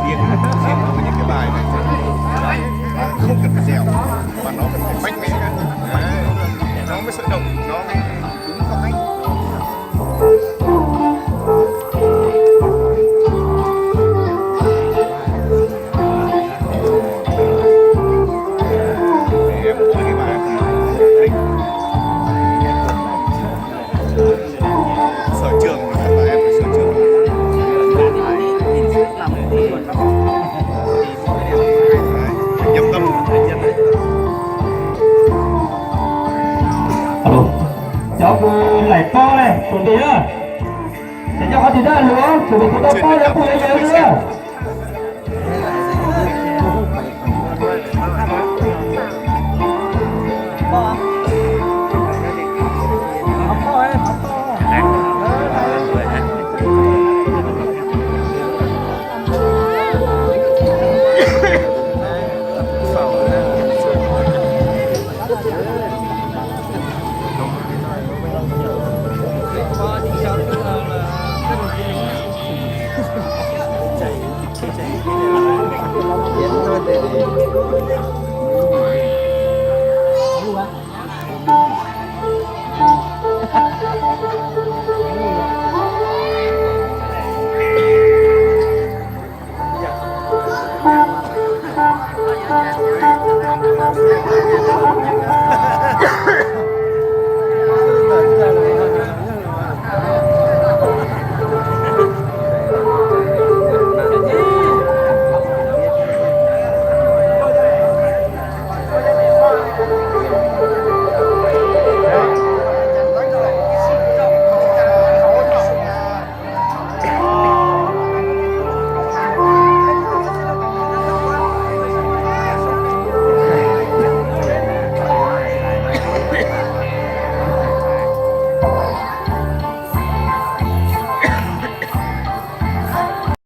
Riêng, riêng của những cái bài này thì nó không cần phải dẻo, mà nó cần phải mạnh mẽ. Đấy, nó mới sôi động, nó mới đúng phong cách. Để em có cái bài này. Sở trường, em phải sở trường. Nhập tâm. Alo, cov kws laim pob ne, tus nti na, ces nyob qhov twg na, lug, tus nti tus tau pob yuav pum yuav yawg na.